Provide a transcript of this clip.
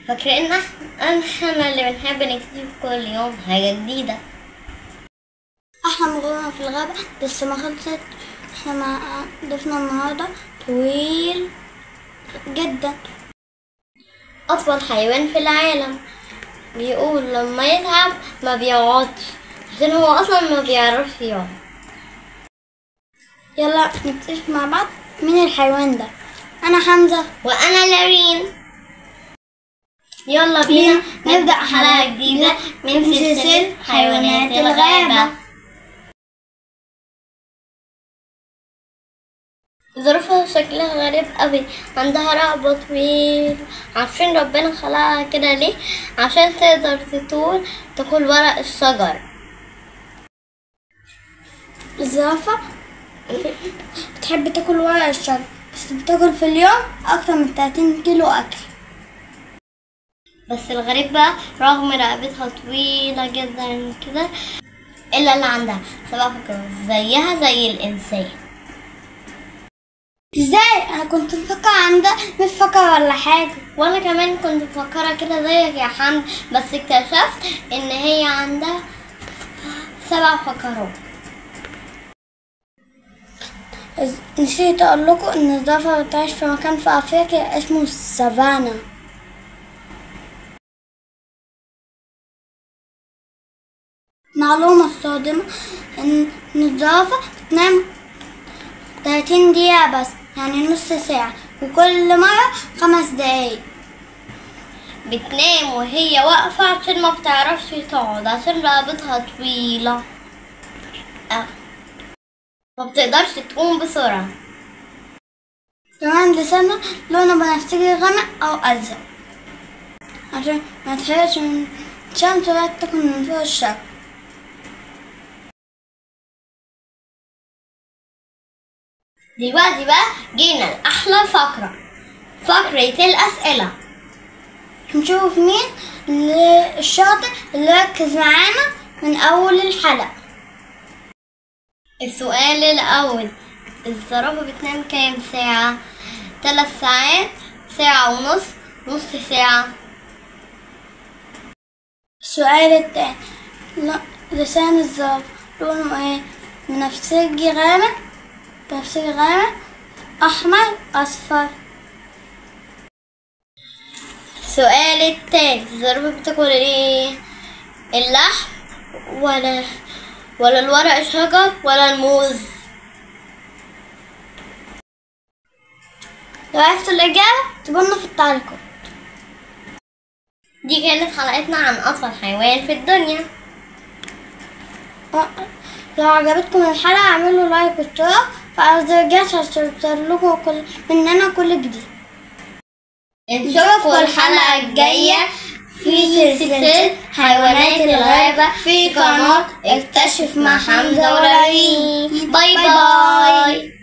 فاكرين احنا اللي بنحب نكتشف كل يوم حاجة جديدة. احنا مغامرة في الغابة بس ما خلصت. احنا مع ضيفنا النهاردة طويل جدا، أطول حيوان في العالم. بيقول لما يتعب ما بيقعدش، عشان هو أصلا ما بيعرفش يقعد. يلا نكتشف مع بعض مين الحيوان ده. أنا حمزة. وأنا لارين. يلا بينا نبدأ حلقة جديدة من سلسلة حيوانات الغابة. ظروفها شكلها غريب قوي، عندها رقبة طويل. عارفين ربنا خلقها كده ليه؟ عشان تقدر تطول تاكل ورق الشجر. الزرافة بتحب تاكل ورق الشجر، بس بتاكل في اليوم أكتر من 30 كيلو أكل. بس الغريب بقى رغم رقبتها طويلة جدا كده، إلا اللي عندها 7 فقرات زيها زي الإنسان. ازاي؟ انا كنت مفكرة عندها مش فكرة ولا حاجة. وانا كمان كنت مفكرة كده زيك يا حمد، بس اكتشفت ان هي عندها 7 فقرات. نسيت اقول لكم ان الزرافة بتعيش في مكان في افريقيا اسمه السافانا. معلومة صادمة ان الزرافة بتنام 30 دقيقة بس، يعني نص ساعة، وكل مرة 5 دقايق. بتنام وهي واقفة عشان ما بتعرفش تقعد، عشان رقبتها طويلة ما بتقدرش تقوم بسرعة. كمان لسانها لونه بنفسجي غامق أو أزرق عشان ما تحرقش من الشمس ولا تاكل من فوق الشجر. دلوقتي بقى جينا لأحلى فقرة، فقرة الأسئلة. نشوف مين الشاطر اللي ركز معانا من أول الحلقة. السؤال الأول، الزرافة بتنام كام ساعة؟ 3 ساعات، ساعة ونص، نص ساعة. السؤال التاني، لسان الزرافة لونه ايه؟ بنفسجي غامق، بنفسجي غامق، أحمر، أصفر. السؤال التالت، الزرافة بتاكل ايه؟ اللحم ولا الورق الشجر ولا الموز؟ لو عرفتوا الإجابة اكتبولنا في التعليقات. دي كانت حلقتنا عن أطول حيوان في الدنيا. لو عجبتكم الحلقة اعملوا لايك واشتراك وفعلوا زر الجرس عشان يوصلكوا مننا كل جديد. نشوفكم الحلقة الجاية في سلسلة حيوانات الغابة في قناة اكتشف مع حمزة ولارين. bye bye.